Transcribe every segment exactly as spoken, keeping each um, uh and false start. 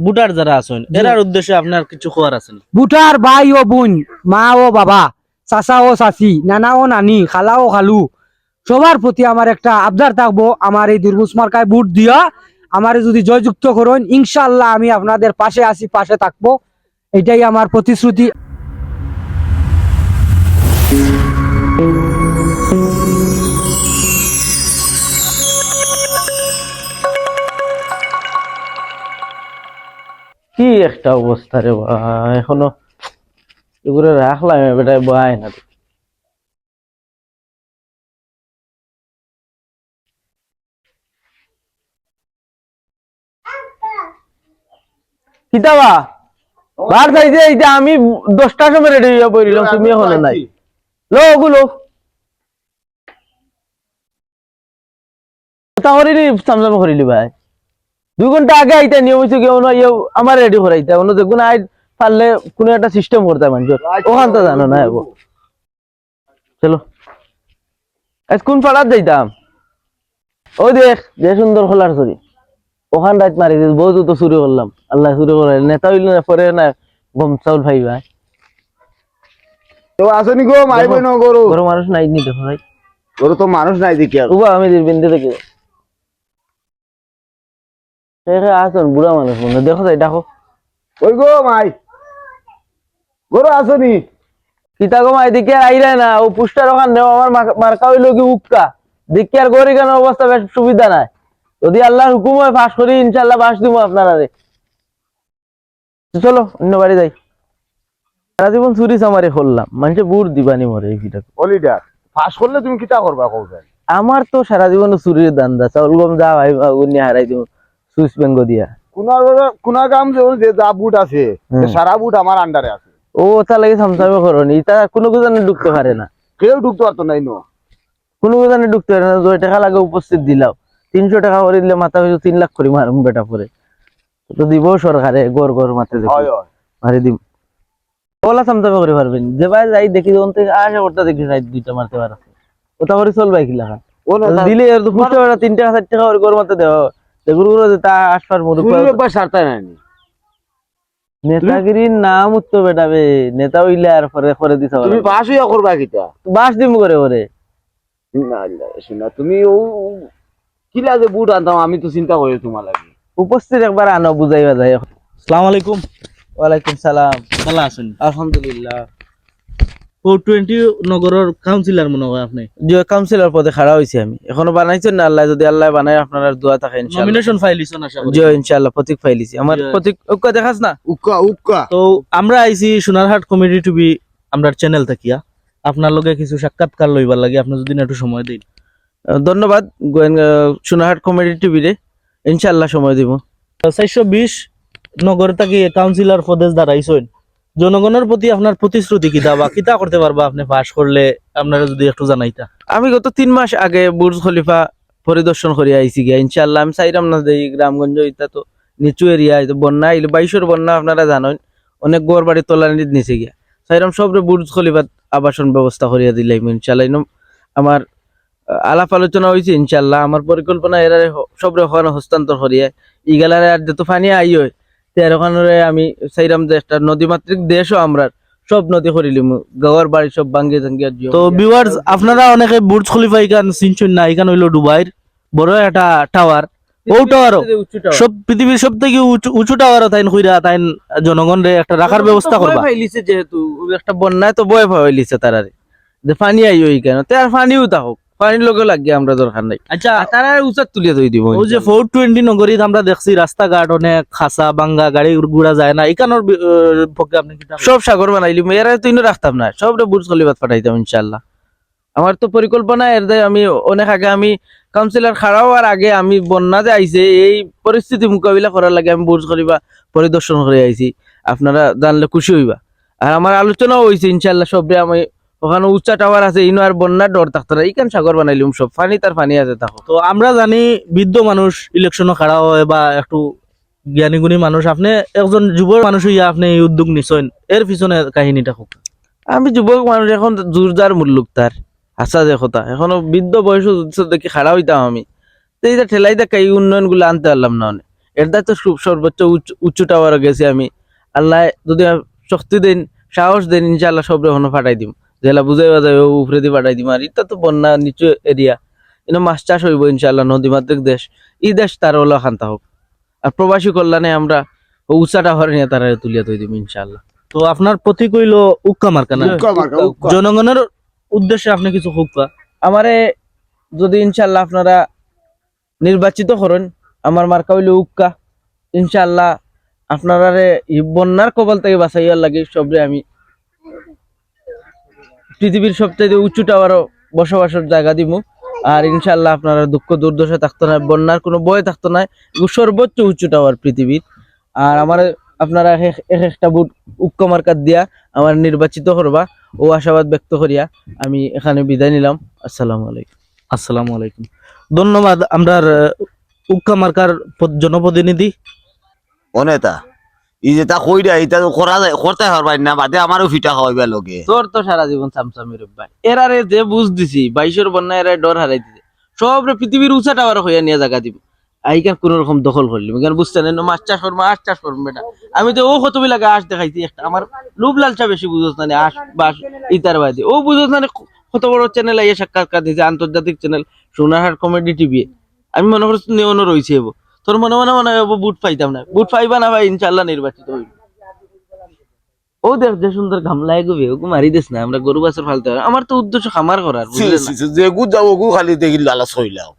ভোটার যারা আছইন, জি। এরার উদ্দেশ্যে আপনার কিছু কওয়ার আছে নি? ভোটার ভাই ও বোন, মা ও বাবা, চাচা ও চাচি, নানা ও নানি, খালা ও খালু, সবার প্রতি আমার একটা আবদার থাকবো, আমার এই দুর্বুস মার্কায় ভোট দিয়া আমারে যদি জয়যুক্ত করইন, ইনশাআল্লাহ আমি আপনাদের পাশে আছি, পাশে থাকবো, এটাই আমার প্রতিশ্রুতি। কি একটা অবস্থা রে বা, এখনো এগুলো রাখলাম, বেটায় বয় না। কিতা বা? বার যাই যে, এই যে আমি দশটার সময় রেডি হইয়া বইলাম, তুমি এখনো নাই। লো, ওগুলো। কথা করি নি, সামসামে করিলি ভাই। দুই ঘন্টা আগে আইতে নিয়ম হইছে কি, অনো ইয়ে আমার রেডি করাইতে, অনো যেগুন আই পারলে কোনো একটা সিস্টেম করতে মানুষ। ওখান তো জানো না, এগো। চলো। আজ কোন পাড়াত যাইতাম? ও দেখ, যে সুন্দর খোলার চুরি। ওখান রাত মারি দিস, বহুত তো চুরি করলাম। আল্লাহ চুরি করে, নেতা হইল না, পরে না, গম চাউল পাইবা। তো আসনি গো, মাই দেখো, বইন গরু। গরু মানুষ নাই নি দেখো ভাই। গরু তো মানুষ নাই দেখি আর। উবা, আমি দির বিন্দু দেখি। হে, হে, আসুন, বুড়া মানুষ মনে হয়। দেখো যাই, ডাকো। ওই গো মাই, গরু আসনি? কিতা গো মাই, দেখি আর আইরে না। ও পোস্টার ওখান দেও, আমার মা-, মার্কা হইল কি উক্কা। দেখি আর গরি কেন অবস্থা বেশ সুবিধা নাই। যদি আল্লাহর হুকুম হয়, পাস করি, ইনশাআল্লাহ বাস দিব আপনারারে। তো চলো, অন্য বাড়ি যাই। সারা জীবন চুরি চামারি করলাম, মানুষে ভোট দিবানি মরে এই ভিডিও। ও লিডার, পাস করলে তুমি কিতা করবা কও যাই? আমার তো সারা জীবন চুরির ধান্দা, চাউল গম যা ভাই, আগুন নিয়ে হারাই দিব, সুইস ব্যাংক দিয়া। কোনা, কোনা গাম যে, যে যা ভোট আছে, হুম। সারা ভোট আমার আন্ডারে আছে। ও, তা লাগে সামসামে করনি, তা কোনো কিছু জানে ঢুকতে পারে না। কেউ ঢুকতে পারতো না, ইনো। কোনো কিছু জানে ঢুকতে পারে না, দুই টাকা লাগে উপস্থিত দিলাও, তিনশো টাকা করে দিলে মাথা পিছু তিন লাখ করে মারুম বেটা পরে। তো দিব সরকারে, গড় গড় মাতে দেখো। হয়, হয়। মারি দিম। ওলা সামসামে করে পারবেন। যে ভাই যাই দেখি, যখন থেকে আশা করতে দেখি, রাত দুইটা মারতে পারে। ওটা করে চল ভাই কিলা খান। ও না, তো তা দিলে এর তো তোমার পুষ্ট বেটা তিন টাকা, চার টাকা করে গড় মাতে দেওয়া। যে গুরু গুরু যে তা আশপাশ মধু চুরির পাওয়া। অভ্যাস ছাড়তে নাইনি। নেতাগিরির নাম উঠতো বেটা বে। নেতা হইলে আর পরে করে দিতে পারবে। তুমি পাস হইয়া করবা কিতা? বাস দিম করে করে। না, না, শোনা, তুমি ও, ও, কিলা যে ভোট আনতাম, আমি তো চিন্তা করি তোমার লাগি। উপস্থিত একবার আনো, বুঝাইবা যায়। আসসালামু আলাইকুম। ওয়ালাইকুম সালাম। ভালা আছইন? আলহামদুলিল্লাহ। ফোর টোয়েন্টি নগরর কাউন্সিলর মনে হয় আপনি? জি, কাউন্সিলর পদে খাড়া হইছি আমি। এখনো বানাইছেন না আল্লাহ, যদি আল্লাহ বানায় আপনারার দোয়া থাকে ইনশাআল্লাহ। নমিনেশন ফাইল হইছে না আশা করি? জি, ইনশাআল্লাহ প্রতীক ফাইল হইছে। আমার জি। প্রতীক উক্কা দেখাস না? উক্কা, উক্কা। তো আমরা আইছি সোনারহাট কমেডি টিভি, আমরার চ্যানেল থাকিয়া। আপনার লগে কিছু সাক্ষাৎকার লইবার লাগি, আপনি যদি না একটু সময় দেন। আহ, ধন্যবাদ গোয়েন-, আহ, সোনারহাট কমেডি টিভি রে, ইনশাআল্লাহ সময় দিব। চারশো বিশ নগর থাকি কাউন্সিলর পদে দাঁড়াইছইন, জনগণর প্রতি আপনার প্রতিশ্রুতি কিতা বা কিতা করতে পারবা আপনি পাস করলে, আপনারা যদি একটু জানাইতা। আমি গত তিন মাস আগে বুর্জ খলিফা পরিদর্শন করিয়া আইছি গিয়া, ইনশাআল্লাহ আমি চাইরাম না যে এই গ্রামগঞ্জ ইতা তো নিচু এরিয়া, তো বন্যা আইলে বাইশর বন্যা আপনারা জানেন, অনেক ঘর বাড়ি তলানিত নিচে গিয়া। চাইরাম সবরে বুর্জ খলিফাত আবাসন ব্যবস্থা করিয়া দিলাইমু ইনশাআল্লাহ। ইনো আমার আলাপ আলোচনা হইছে ইনশাআল্লাহ। আমার পরিকল্পনা এরারে হ-, সবরে ওখানো হস্তান্তর করিয়া ইগালারে আর যত পানি আই হয়, তে আর ওখানরে আমি চাইরাম যে একটা নদীমাতৃক দেশও আমরার সব নদী করিলিমু, ঘর বাড়ি সব ভাঙ্গিয়া টাঙ্গিয়া দিও। তো ভিউয়ার্স, আপনারা অনেকে বুর্জ খলিফা ইখান চিনছইন না, ইখান হইল দুবাইর বড় একটা টাওয়ার। ও টাওয়ারও পৃথিবীর সব, পৃথিবীর সব থেকে উঁচু, উঁচু টাওয়ারও তাইন কইরা তাইন জনগণরে একটা রাখার ব্যবস্থা করবা। ভয় পাইলিছে যেহেতু, একটা বন্যায় তো ভয় পাইলিছে তারারে, যে পানি আইও ইখানো, তে আর পানিও থাকুক, পানির লগে লাগিয়া আমরা দরকার নাই। আচ্ছা, আর তারারে উচাত তুলিয়া থই দিব। ওই যে ফোর টোয়েন্টি নগরীত আমরা দেখছি রাস্তাঘাট অনেক খাসা ভাঙ্গা, গাড়ি ঘোড়া যায় না, ইখানোর বি-, আহ, পক্ষে আপনি কিতা? সব সাগর বানাইলিমু, এরারে তো ইনো রাখতাম না, সবরে বুর্জ খলিফাত পাঠাইতাম ইনশাআল্লাহ। আমার তো পরিকল্পনা এর যে আমি অনেক আগে আমি কাউন্সিলর খাড়া হওয়ার আগে আমি বন্যা যে আইছে এই পরিস্থিতি মোকাবিলা করার লাগি আমি বুর্জ খলিফা পরিদর্শন করি আইছি, আপনারা জানলে খুশি হইবা। আর আমার আলোচনাও হইছে ইনশাআল্লাহ সবরে আমি ওখানো উচ্চা টাওয়ার আছে, ইনো আর বন্যার ডর থাকতো না, ইখান সাগর বানাইলিমু সব, পানি তার পানি আছে থাকো। তো আমরা জানি বৃদ্ধ মানুষ ইলেকশনও খাড়া হয় বা একটু জ্ঞানী গুণী মানুষ, আপনি একজন যুবক মানুষ হইয়া আপনি এই উদ্যোগ নিছইন, এর পিছনে কাহিনীটা হোক। আমি যুবক মানুষ, এখন জোর যার মুল্লুক তার, হাছা যে কথা, এখনো বৃদ্ধ বয়স দেখি খাড়া হইতাম আমি, তো এই যে ঠেলাই দেখা এই উন্নয়ন গুলো আনতে পারলাম না অনেক। এর দায় তো সু-, সর্বোচ্চ উচ্চ, উঁচু টাওয়ারও গেছি আমি। আল্লাহ যদি শক্তি দেন, সাহস দেন, ইনশাআল্লাহ সবরে হনো ফাটাই দিম। যেলা বুঝাইবা যায়, ও উপরেদি ফাটাই দিম। আর ইটা তো বন্যা নিচু এরিয়া, ইনো মাছ চাষ হইব ইনশাআল্লাহ, নদী মাতৃক দেশ। ই দেশ তার ওলা খান্তা হোক। আর প্রবাসী কল্যাণে আমরা উঁচা টাওয়ার নিয়া তারারে তুলিয়া থই দিম ইনশাআল্লাহ। তো আপনার প্রতীক হইল উক্কা মার্কা না? উক্কা মার্কা, উক্কা। জনগণের উদ্দেশ্যে আপনি কিছু উক্কা। আমারে যদি ইনশাআল্লাহ আপনারা নির্বাচিত করেন, আমার মার্কা হইল উক্কা। ইনশাআল্লাহ আপনারারে ই বন্যার কবল থাকি বাঁচাইবার লাগি সবরে আমি পৃথিবীর সবচাইতে উঁচু টাওয়ারও বসবাসের জায়গা দিমু। আর ইনশাআল্লাহ আপনারা দুঃখ দুর্দশা থাকতো না, বন্যার কোনো ভয় থাকতো না। এগু সর্বোচ্চ উঁচু টাওয়ার পৃথিবীর। আর আমার আপনারা এক এক, এক একটা ভোট উক্কা মার্কাত দিয়া আমার নির্বাচিত করবা, ও আশাবাদ ব্যক্ত করিয়া আমি এখানে বিদায় নিলাম। আসসালামু আলাইকুম। আসসালামু আলাইকুম। ধন্যবাদ। আমরার, আহ, উক্কা মার্কার প-, জনপ্রতিনিধি। ও নেতা, ই যেটা কইরা, ইটা তো করা যায়, করতে পারবাই না, বাদে আমারও ফিটা খাওয়াইবা লগে। তোর তো সারা জীবন চামচামি রে ভাই। এরারে যে বুঝ দিছি, বাইশর বন্যা এরারে ডর হারাই দিছে। সবরে পৃথিবীর উঁচা টাওয়ার হইয়া নিয়া জায়গা দিব। আইকার কোনো রকম দখল করলিম। এখানে বুঝতে নাই, মাছ চাষ করবো, আঁশ চাষ করবো বেটা। আমি তো ও কত বিলাকে আঁশ দেখাইছি একটা, আমার লোভ লালসা বেশি বুঝোস না নি, আঁশ বাস ইতার বাদে। ও বুঝোস না নি, কত বড় চ্যানেল আইয়া সাক্ষাৎকার দিছে, আন্তর্জাতিক চ্যানেল, সোনারহাট কমেডি টিভি। আমি মনে করছি নেওয়ানো রইছে এবো। তোর মনে মনে মনে হয় এবো বুট পাইতাম না। বুট পাইবা না ভাই, ইনশাআল্লাহ নির্বাচিত হইব। ও দেখ যে সুন্দর গামলা এগো বে, ওগো মারি দিস না, আমরা গরু বাছুর ফালতে হয়। আমার তো উদ্দেশ্য খামার করার, বুঝলে না? যে গু যাও, ওগু খালি দেখি লালাস হইলাও।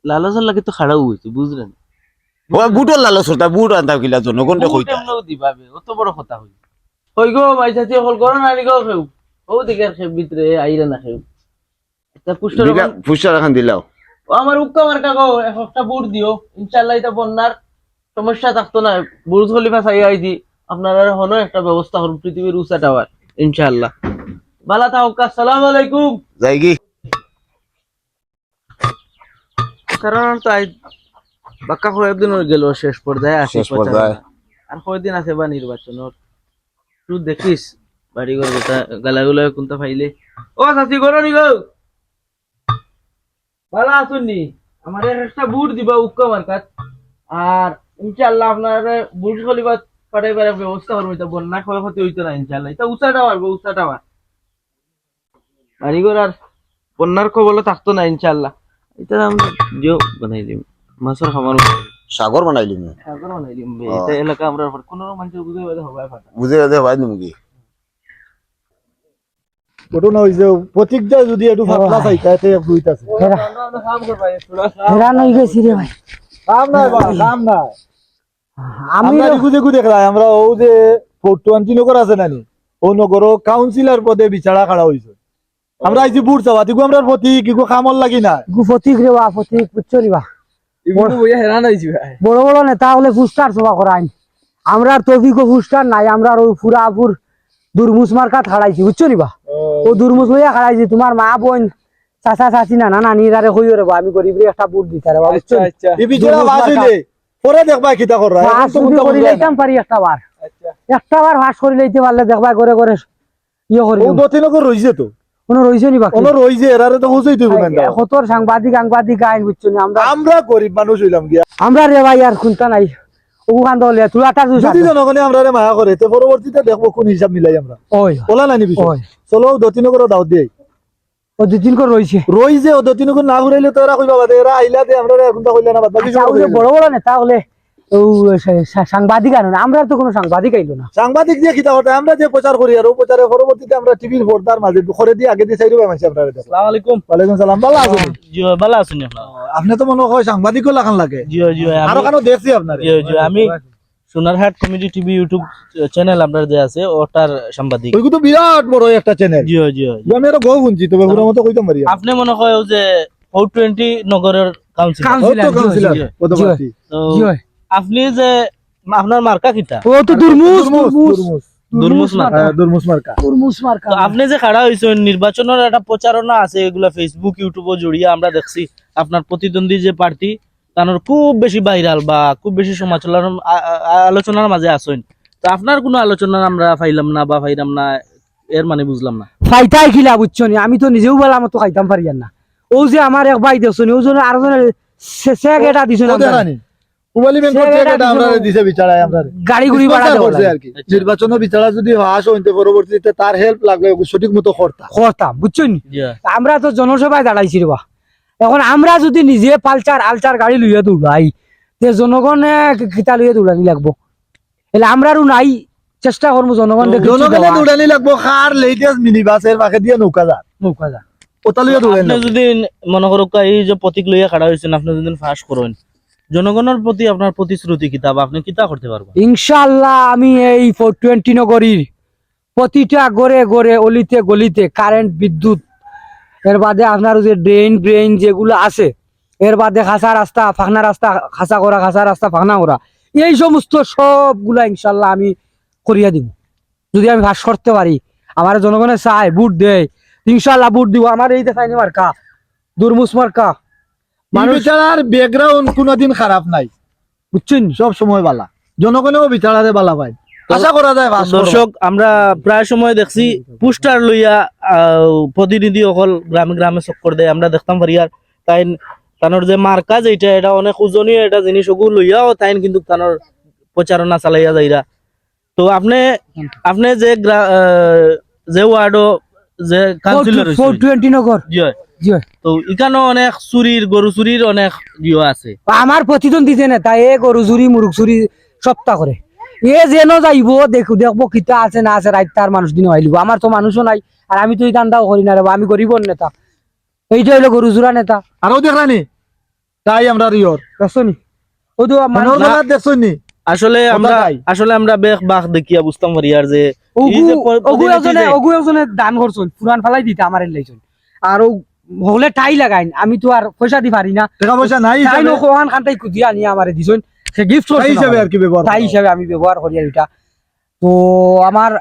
লালাসর লাগে তো খাড়াও হইছে, বুঝলে না? ও বুটর লালাস হতা, বুট আনতাম কিলা জনগণরে বুট কইতা। এমনেও দিবা বে, অত বড় কথা হইল। কই গো ভাই চাচি, হল করো না নি গো কেউ? ও দেখে আর কেউ ভিতরে আইরা না কেউ। একটা পোস্টার দিলা, এখন পোস্টার এখন দিলাও। ও আমার উক্কা মার্কা গো, এক একটা ভোট দিও। ইনশাআল্লাহ এটা বন্যার সমস্যা থাকতো না। বুর্জ খলিফা চাই আইছি, আপনারা হনো একটা ব্যবস্থা করুন, পৃথিবীর উঁচা টাওয়ার। ইনশাআল্লাহ। বালা থাকুক, আসসালামু আলাইকুম। যাইগি। কারণ তো আই বাক্কা কয়েকদিন হয়ে গেল শেষ পর্যায়ে আসি শেষ পর্যায়ে। প্রচারণা। আর কয়েকদিন আছে বা নির্বাচনর। তুই দেখিস, বাড়ি ঘর গোটা গালাগুলা কোনটা পাইলে। ও চাচি, ঘরো নি গো? ভালা আছইন নি? আমারে একটা ভোট দিবা উক্কা মার্কাত। আর ইনশাআল্লাহ আপনারে বুর্জ খলিফাত পাঠাইবার ব্যবস্থা করবো। এটা বন্যা ক্ষয়ক্ষতি হইতো না ইনশাআল্লাহ। এটা উঁচা টাওয়ার গো, উঁচা টাওয়ার। বাড়ি ঘর আর বন্যার কবলে থাকতো না ইনশাআল্লাহ। এটা আমরা জিও বানাই দিম, মাছের খামার বানাই দিম। সাগর বানাই দিম। সাগর বানাই দিম বে। ও। এটা এলাকা আমরা আর কোনো মানুষের বুঝে বাদে হবাই ফাটা। বুঝে বাদে হবাই দিম কি? ঘটনা হইছে, প্রতীকটা যদি একটু পাতলা ও ভাই। চাইতা, এতে এক দুইটা আছে। হেরা-, হেরান হয়ে গেছি রে ভাই। কাম নাই বা, কাম নাই। আমি আমরা রে- ইগু যেগু দেখলাই, আমরা ও যে ফোর টোয়েন্টি নগর আছে না নি, ও নগরও কাউন্সিলর পদে বিচারা খাড়া হইছে। আমরা আইছি ভোট চাওয়াত, ইগু আমরার প্রতীক, ইগু কামর লাগি না। ইগু প্রতীক রে বা, প্রতীক, বুঝছো নি বা? ইগু তো বইয়া হেরান হইছি ভাই। বড় বড় নেতা হলে পোস্টার সভা করাইন। আমরার তৌফিকও পোস্টার নাই, আমরার ওই ফুরাফুর দুরমুস মার্কাত খাড়াইছি, বুঝছো নি বা? ও। ও দুরমুস লইয়া খাড়াইছি, তোমার মা বোন, চাচা চাচি, নানা নানি, এরারে কইও রে বা, আমি গরিবরে একটা ভোট দিতা রে বা, বুঝছো আচ্ছা, নি? আচ্ছা। এই বিচারা দুরমুস বাস মার্কা। হইলে পরে দেখবা কিতা কররা, এখন পাস তো যদি কোনটা করি বুঝরা না। লাইতাম পারি একটা বার। আচ্ছা। একটা বার পাস করি লাইতে পারলে দেখবা ঘরে ঘরে ইয়ে করি ও দিমু। দতিনগর রইছে তো। কোনো রইছে নি বাকি? কোনো রইছে, এরারে তো হুজই তুই আই, কোনান দাও। কত সাংবাদিক, সাংবাদিক আইন বুঝছো নি? আমরা আমরা গরিব মানুষ হইলাম গিয়া। আমরা রে ভাই আর কোনটা নাই। ও কান্দ হলে তুই আটা জুস যদি আটো। জনগণে আমরারে মায়া করে, তো পরবর্তীতে দেখবো কোন হিসাব মিলাই আমরা। ওই। ওলা নানি বিষয়। ওই। চলো, দতিনগরও দাওয়াত দেই। ও দুই তিন করে রইছে। রইছে, ও দুই তিন করে না ঘুরাইলে তো এরা কইবা বাদে, এরা আইলা দে, আমরা এখন তো কইলা না, বাদ বাকি আচ্ছা, সব ওই যে কইলা। বড় বড় নেতা হলে, ও সা-, সা-, সাংবাদিক আনো না, আমরা তো কোনো সাংবাদিক আইলো না। সাংবাদিক দিয়ে কিতা করতে, আমরা যে প্রচার করি আর ও প্রচারে পরবর্তীতে আমরা টিভির পর্দার মাঝে করে দিয়ে আগে দিয়ে চাইরো মানছি আপনারা দেখো। আসসালামু আলাইকুম। ওয়ালাইকুম সালাম, ভালো আছেন? জি, ভালো আছেন আপনারা? আপনি তো মনে হয় সাংবাদিকও লাখান লাগে। জি, জি, আমি আরো কানো দেখছি আপনারে। জি, জি, আমি Sonarhat comedy TV YouTube channel আপনার যে আছে, ওটার সাংবাদিক। ওইগু তো বিরাট বড় একটা চ্যানেল। জি, জি, জি। আমি একটা গো শুনছি, তবে পুরো মতো কইতাম পারি না। আপনি মনে হয় ওই যে ফোর টোয়েন্টি নগরের কাউন্সিলর। কাউন্সিলর, ও তো জি, কাউন্সিলর, জি। পদপ্রার্থী। জি। তো জি। আপনি যে, আপনার মার্কা কিতা? ও তো দুরমুস, দুরমুস, দুরমুস। দুরমুস দুরমুস মার্কা। মার্কা। হ্যাঁ, দুরমুস মার্কা। দুরমুস মার্কা। তো আপনি যে খাড়া হইছেন, নির্বাচনের একটা প্রচারণা আছে, এগুলা Facebook, YouTube-ও জড়িয়ে আমরা দেখছি। আপনার প্রতিদ্বন্দ্বী যে প্রার্থী, তানোর খুব বেশি ভাইরাল বা খুব বেশি সমালোচনার, আ-, আ-, আলোচনার মাঝে আছেন। তো আপনার কোনো আলোচনা আমরা পাইলাম না বা পাইলাম না, এর মানে বুঝলাম না। পাইতাই কিলা বুঝছো নি? আমি তো নিজেও ভালা মতো খাইতাম পারি আর না। ও যে আমার এক ভাই দেখছো নি, ও জন্য আরো জনে সে, সে ও, এটা দিছে ও না। দেখানি। পুবালি ব্যাংকর সে চেক বেটা এটা কিছু আমরারে দিছে বিচারায় আমরারে। গাড়ি গুড়ি ভাড়া sponsor দেওয়া করছে লাগে। আর কি। আচ্ছা। নির্বাচনও বিচারা যদি পাস অইতে পরবর্তীতে তার help লাগলে ওগু সঠিক মতো করতা। করতাম, বুঝছইন নি? জি। আমরা তো জনসভায় দাঁড়াইছি রে বা। এখন আমরা যদি নিজে পালচার আলচার গাড়ি লইয়া দৌড়াই, তে জনগণে কি-, কিতা লইয়া দৌড়ানি লাগবো? এলে আমরারও নাই, চেষ্টা করমু জনগণ দেখি জনগণে দেওয়া। দৌড়ানি লাগবো, কার latest মিনি বাসের পাখে দিয়ে নৌকা যার। নৌকা যার। ওটা লইয়া দৌড়ানি আপনি লাগবো। যদি মনে করো এই যে প্রতীক লইয়া খাড়া হইছেন, আপনি যদি পাস করেন, জনগণের প্রতি আপনার প্রতিশ্রুতি কিতা বা আপনি কিতা করতে পারবেন? ইনশাআল্লাহ আমি এই ফোর টোয়েন্টি নগরীর প্রতিটা ঘরে ঘরে, অলিতে গলিতে কারেন্ট, বিদ্যুৎ, এর বাদে আপনার ওই যে ড্রেন, ড্রেন যেগুলো আছে, এর বাদে খাসা রাস্তা, ফাখনা রাস্তা, খাসা করা, খাসা রাস্তা, ফাখনা করা, এই সমস্ত সবগুলা ইনশাল্লাহ আমি করিয়া দিব। যদি আমি পাস করতে পারি, আমার জনগণে চায়, ভোট দেয়, ইনশাল্লাহ ভোট দিব। আমার এই যে সাইনি মার্কা, দুরমুস মার্কা, মানুষ বিচারার background কোনোদিন খারাপ নাই, বুঝছেন? সব সময় বালা, জনগণেও বিচারারে বালা পায়। তো আশা করা যায় পাস করবো। দর্শক, আমরা প্রায় সময় দেখছি পোস্টার লইয়া, আহ, প্রতিনিধি অকল গ্রামে গ্রামে চক্কর দেয়, আমরা দেখতাম পারি। আর তাইন, তানোর যে মার্কা যেটা, এটা অনেক ওজনীয় একটা জিনিস, ওগু লইয়াও তাইন কিন্তু তানোর প্রচারণা চালাইয়া যাইরা। তো আপনি, আপনি যে গ্রা-, আহ, যে ওয়ার্ডও যে কাউন্সিলর হইছে, ফোর টোয়েন্টি নগর। জি হয়। জি হয়। তো এখানেও অনেক চুরির, গরু চুরির অনেক ইয়ে আছে। আমার প্রতিদ্বন্দ্বী যে নেতা, এ গরু চুরি, মুরগ চুরি সবটা করে। এ যেন যাইবো, দেখ-, দেখবো কিতা আছে না আছে, রাইত তার মানুষ দিন আইলিব। আমার তো মানুষও নাই, আর আমি তো এই ধান্দাও করি না রে বা, আমি গরিবর নেতা, এইটা হইলো গরু চুরা নেতা। আরো দেখলানি? তাই আমরা রিওর। দেখছো নি? ও তো আমার মনোহর না। বাজার দেখছো নি? আসলে ওটা আমরা, তাই। আসলে আমরা বেখ বাখ দেখিয়া বুঝতাম পারি আর যে ওগু, এই যে প-, ওগু প্রতিনিধি একজনে, যে ওগু একজনে দান করছইন, পুরান ফালাই দিতা আমার এর লাইছইন। আর ও হকলে টাই লাগাইন, আমি তো আর পয়সা দি পারি না। টাকা পয়সা নাই টাই হিসাবে। নো কোহান খান তাই খুদিয়া আনিয়া আমারে দিছইন। সে গিফট তাই করছইন হিসাবে আমারে। আর কি ব্যবহার তাই করা। হিসাবে আমি ব্যবহার করি আর এটা। তো আমার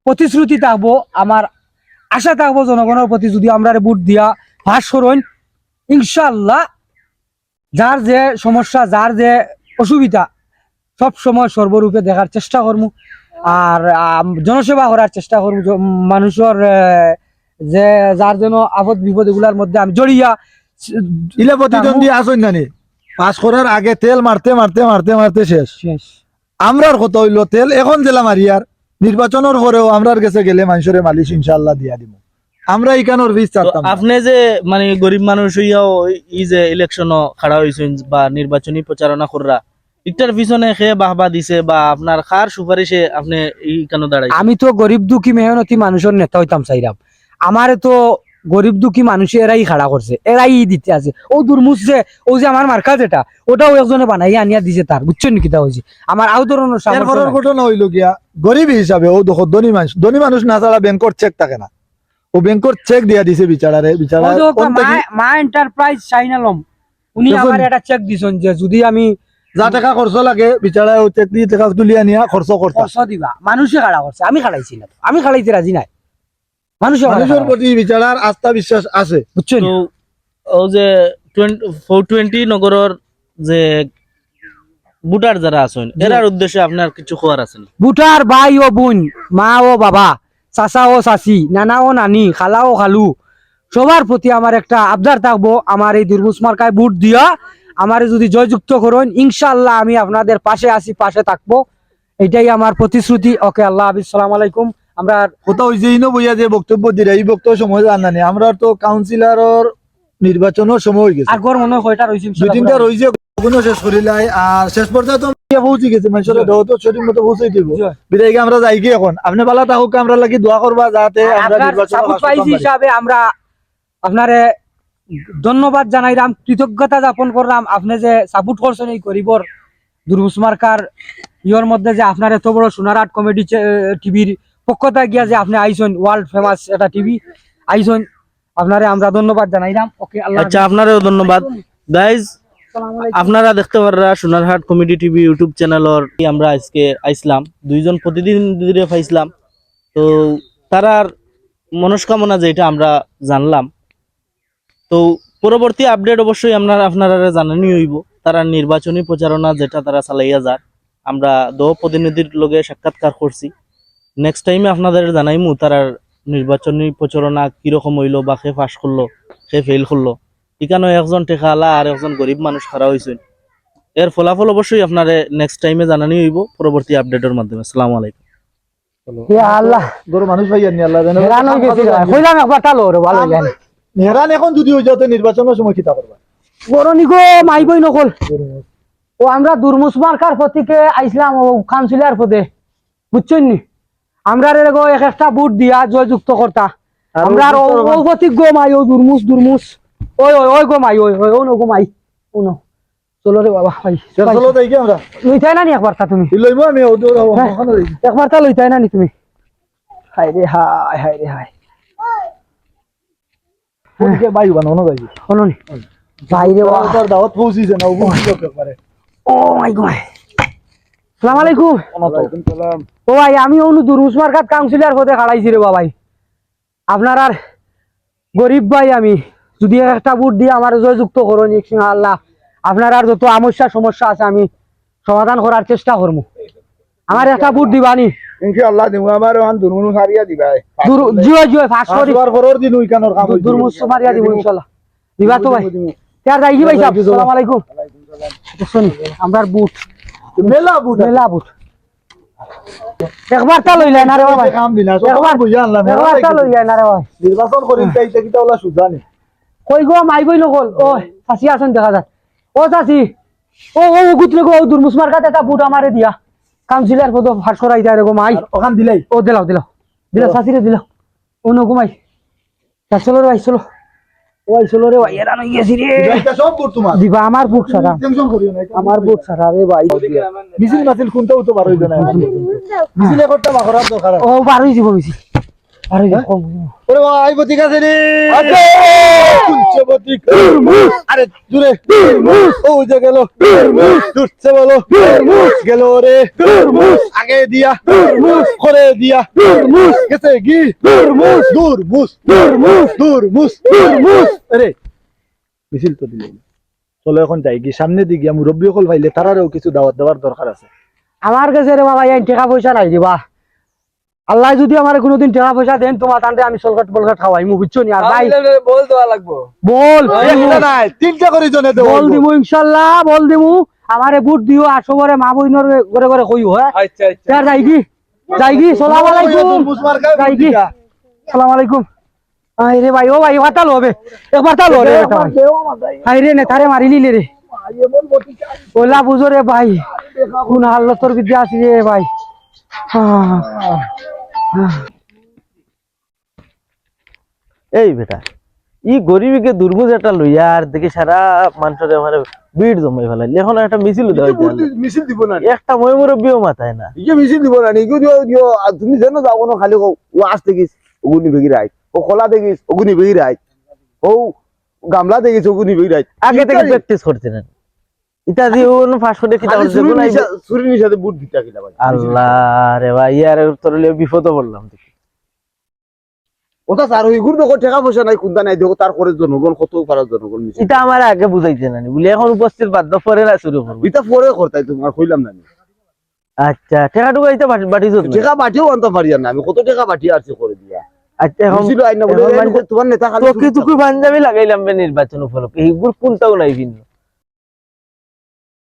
প্রতিশ্রুতি থাকবো, আমার আশা থাকবো জনগণের প্রতি, যদি আমরারে ভোট দিয়া পাস করইন, ইনশাআল্লাহ যার যে সমস্যা, যার যে অসুবিধা, সব সময় সর্বরূপে দেখার চেষ্টা করমু। আর, আম, জনসেবা করার চেষ্টা করমু। জ-, মানুষের, এ, যে যার যেন আপদ বিপদ এগুলার মধ্যে আমি জড়িয়া ইলা প্রতিদ্বন্দ্বী আছইন না নি? পাস করার আগে তেল মারতে, মারতে, মারতে, মারতে শেষ। শেষ। আমরার কথা হইলো তেল এখন জেলা মারিয়ার, নির্বাচনের পরেও আমরার গেছে গেলে মানুষরে মালিশ ইনশাআল্লাহ দিয়া দিমু। আমরা ইখানোর রিস্ক তো ছাড়তাম না। আপনি যে মানে গরিব মানুষ হইয়াও এই যে ইলেকশনও খাড়া হইছেন বা নির্বাচনী প্রচারণা কররা, ইটার পিছনে কে বাহবা দিছে বা আপনার কার সুপারিশে আপনি ইখানো দাঁড়াইছেন? আমি তো গরিব দুঃখী মেহনতি মানুষের নেতা হইতাম চাইরাম। আমারে তো গরিব দুঃখী মানুষে এরাই খাড়া করছে, এরাই দিতে আছে। ও দুরমুস যে, ও যে আমার মার্কা যেটা, ওটাও একজনে বানাইয়া আনিয়া দিছে তার, বুঝছেন নি কিতা হইছে? আমার আও ধরনের সামর্থ্য এরপরের নাই। ঘটনা হইলো গিয়া, গরিব হিসাবে ও দেখো ধনী মানুষ, ধনী মানুষ না ছাড়া ব্যাংকর চেক থাকে না। ও ব্যাংকর চেক দিয়া দিছে বিচারারে, বিচারা ওই দেখো, অন থাকি মা, মা এন্টারপ্রাইজ শাহিন আলম, উনি দেখুন। আমার একটা চেক দিছেন যে যদি আমি যা টাকা খরচ লাগে, বিচারায় ও চেক দিয়ে টাকা তুলিয়া নিয়া খরচ করতা। খরচ দিবা, মানুষে খাড়া করছে, আমি খাড়াইছি না তো, আমি খাড়াইতে রাজি নাই। মানুষের মানুষের প্রতি বিচারার আস্থা বিশ্বাস আছে। বুঝছেন? তো ও যে টোয়েন্টি, ফোর টোয়েন্টি নগরর যে ভোটার যারা আছেন, জি। এরার উদ্দেশ্যে আপনার কিছু কওয়ার আছে নি? ভোটার ভাই ও বোন, মা ও বাবা, চাচা ও চাচি, নানা ও নানি, খালা ও খালু, সবার প্রতি আমার একটা আবদার থাকবো, আমার এই দুরমুস মার্কায় ভোট দিয়া আমারে যদি জয়যুক্ত করেন, ইনশাআল্লাহ আমি আপনাদের পাশে আছি, পাশে থাকবো। এটাই আমার প্রতিশ্রুতি। ওকে, আল্লাহ হাফিজ, সালাম আলাইকুম। আমরা কথা হইছে ইনো বইয়া যে বক্তব্য দিরা, এই বক্তব্য সময় জানা নেই। আমরা তো কাউন্সিলরর নির্বাচনের সময় হয়ে গেছে। আগর মনে হয় কয়টা রইছে, দুই তিনটা রইছে, কোনো শেষ করিলাই। আর শেষ পর্যায়ে তো আমরা পৌঁছে গেছি, মানুষের জি। দেহ তো সঠিক মতো পৌঁছে দিব। জি। বিদায় কি আমরা যাই কি এখন? আপনি বালা থাকুক, আমরা লাগি দোয়া করবা যাতে আর আমরা আপনার নির্বাচন সাপোর্ট পাইছি হিসাবে আমরা আপনারে ধন্যবাদ জানাইলাম, কৃতজ্ঞতা যাপন করলাম। আপনি যে সাপোর্ট করছেন এই গরিবর দুরমুস মার্কার ইয়র মধ্যে, যে আপনার এত বড় সোনারহাট কমেডি চে-, টিভির পক্ষ থেকে গিয়া যে আপনি আইছেন, ওয়ার্ল্ড ফেমাস একটা টিভি আইছেন, আপনারে আমরা ধন্যবাদ জানাইলাম। ওকে, আল্লাহ আচ্ছা, হাফেজ। আপনারেও ধন্যবাদ। গাইজ, আসসালামু আলাইকুম। আপনারা দেখতে পাররা সোনারহাট কমেডি টিভি YouTube চ্যানেলর আমরা আজকে আইসলাম, দুইজন প্রতিনিধিরে পাইছিলাম। তো তারার মনস্কামনা যেটা আমরা জানলাম। তো পরবর্তী আপডেট অবশ্যই আমরা আপনারা জানানি হইব। তারা নির্বাচনী প্রচারণা যেটা তারা চালাইয়া যার, আমরা দল প্রতিনিধির লগে সাক্ষাৎকার করছি। নেক্সট টাইমে আপনাদের জানাইমু তারার নির্বাচনী প্রচারণা কিরকম হইলো বা কে পাস করলো, কে ফেল করলো। এখানে একজন টেকালা আর একজন গরিব মানুষ খাড়া হইছেন। এর ফলাফল অবশ্যই আপনারে নেক্সট টাইমে জানানি হইব পরবর্তী আপডেটের মাধ্যমে। আসসালামু আলাইকুম। ইয়া আল্লাহ। গরু মানুষ ভাই আনি আল্লাহ জানে। হেরান হয়ে গেছি রে ভাই। কইলাম একবার তা লো রে, ভালো লাগে না। হেরান এখন যদি হয়ে যাতে নির্বাচনের সময় কিতা করবা? গরু নিগো মাই বই নকল। ও আমরা দুরমুস মার্কার প্রতীকে আইসলাম ও কাউন্সিলর পদে, বুঝছইন নি? আমরারে গো এক একটা ভোট দিয়া জয়যুক্ত করতা। আমরার ও ও প্রতীক গো মাই, ও দুরমুস, দুরমুস। ওই ওই ওই গো মাই, ওই ওই ও গো মাই। ও চলো রে বাবা ভাই। চলো যাই কি আমরা? লইতায় না নি একবার তা তুমি? লইবো আমি। একবার তা লইতায় না নি তুমি? হায় রে হায়, হায় রে হায়। ওদিকে ভাই বানো না যাই। শোনো নি? ভাই রে বাবা। তার দাওয়াত পৌঁছিছে না, ও বুঝি যাবে একবারে। ও মাই গো মাই। সালাম আলাইকুম। ওয়ালাইকুম সালাম। ও ভাই, আমি অনু দুরমুস মার্কাত কাউন্সিলর পদে খাড়াইছি রে বাবাই। আপনারার গরিব ভাই আমি, যদি একটা ভোট দিয়ে আমার জয়যুক্ত করুন ইনশাআল্লাহ। আপনারার যত সমস্যা সমস্যা আছে আমি সমাধান করার চেষ্টা করমু। আমার একটা ভোট দিবানি। ইনশাআল্লাহ দিমু। আমার ওখান দুরমুস মারিয়া দিবায়। জিও জিও, পাস করি। পাঁচবার পরের দিন ওইখানোর কাম। দুরমুস মারিয়া দিমু ইনশাআল্লাহ। দিবা তো ভাই। তার যাই কি ভাই সাহেব? সালাম আলাইকুম। শুনি, আমরার ভোট। মেলা ভোট। মেলা ভোট। একবার তা লইলাই না রে বাবা। কাম দিলা। একবার বুঝে আনলাম। একবার তা লইলাই না রে বাবা। নির্বাচন করি তাই তাই কিতা ওলা সুজানি। কই গো মাই বই নকল? ও চাচি আছেন দেখা যায়। ও চাচি, ও ও গুতরে গো, দুরমুস মার্কাত একটা ভোট আমারে দিয়া কাউন্সিলর পদ পাস করাই যায় রে গো মাই। ওখান দিলাই। ও দিলাও দিলাও। দিলাও চাচিরে দিলাও। ও নগো মাই। তা চলো রে ভাই, চলো। ও ভাই, চলো রে ভাই, এরা নই গেছি রে। এটা সব ভোট তোমার। দিবা আমার ভোট সারা। টেনশন করিও না। আমার ভোট সারা রে ভাই। মিছিল মাছিল কোনটাও তো বার হইবে না। মিছিল একটা বার করার দরকার আছে। ও বার হই দিব মিছিল। বার হই দিব, কম হই দিব। ওরে ভাই, প্রতীক আছে রে। আছে। কুঞ্চ প্রতীক। আরে দূরে। ও যে গেল। দূর সে বলো। গেল রে। আগে দিয়া। করে দিয়া। গেছে কি? দুরমুস। দুরমুস। দুরমুস। আরে মিছিল তো দিলে। চলো এখন যাই কি সামনে দিকে মুরব্বী অকল পাইলে তারারেও কিছু দাওয়াত দেওয়ার দরকার আছে। আমার গেছে রে বাবা এই টেকা পয়সা নাই দিবা। আল্লাহ যদি আমারে কোনোদিন টেকা পয়সা দেন, তোমার তান্ডে আমি সলকাট বলকাট খাওয়াইমু, বুঝছো নি? আর ভাই, বল দেওয়া লাগবো। বল। একটা নাই, তিনটা করে জনে দেবো। বল দিমু ইনশাআল্লাহ, বল দিমু। আমারে ভোট দিও, আসো করে মা বইনর ঘরে ঘরে কইও, হ্যাঁ? আচ্ছা, আচ্ছা। যাই কি? যাই কি? সালাম আলাইকুম। যাই কি? সালাম আলাইকুম। আরে ভাই, ও ভাই, কথা লবে। একবার তা লরে বেটা ভাই। আরে নেতারে মারিলি রে। ওলা বুঝো রে ভাই। কোন হালতর ভিতরে আছি রে ভাই। এই বেটা, ই গরিবকে দুরমুস একটা লইয়া আর দেখি সারা মানুষের মানে ভিড় জমাই ফেলাইলি। এখন একটা মিছিল দেওয়া হইতে পারলে। মিছিল দিব না। একটা ময় মুরব্বীও মাথায় না। ইয়ে মিছিল দিব না। ইগু দিও, দিও, আর তুমি যেন যাও কোনো খালি কও, ও আস দেখিস, ওগুনি বেগি রাইত। ও কলা দেখিস, ওগুনি বেগি রাইত। ও গামলা দেখিস, ওগুনি বেগি রাইত। আগে থেকে ইটাই। প্র্যাকটিস করতে না। ইটা দিয়ে ও পাস করে কিতা খালি করছে? চুরির নিশা-, চুরির নিশাতে ভোট দিতে কিনা ভাই? আল্লাহ রে ভাই, ইয়ার তোর লিয়ে বিপদে পড়লাম দেখি। ওটা স্যার, ওই গুরু দেখো, টেকা পয়সা নাই, কুন্তা নাই, দেখো, তারপরে জনগণ কত পারা জনগণ মিছিল। ইটা আমার আগে বুঝাইতে না নি, বলে এখন উপস্থিত বাদ দাও, পরে না শুরু করবো। ইটা পরে করতাই তোমার কইলাম না নি। আচ্ছা, টেকা টুকা ইটা বাটি, বাটি যত না। টেকা বাটিও আনতে পারি আর না, আমি কত টেকা বাটি আরছি করে দিয়া। আচ্ছা, এখন মিছিল আইন না বলে এখন এই মানে তোমার নেতা খালি টকি চুরি টুকি করে। পাঞ্জাবি লাগাইলাম বে নির্বাচন উপলক্ষে, এই গুড় কোনটাও নাই ভিন্ন।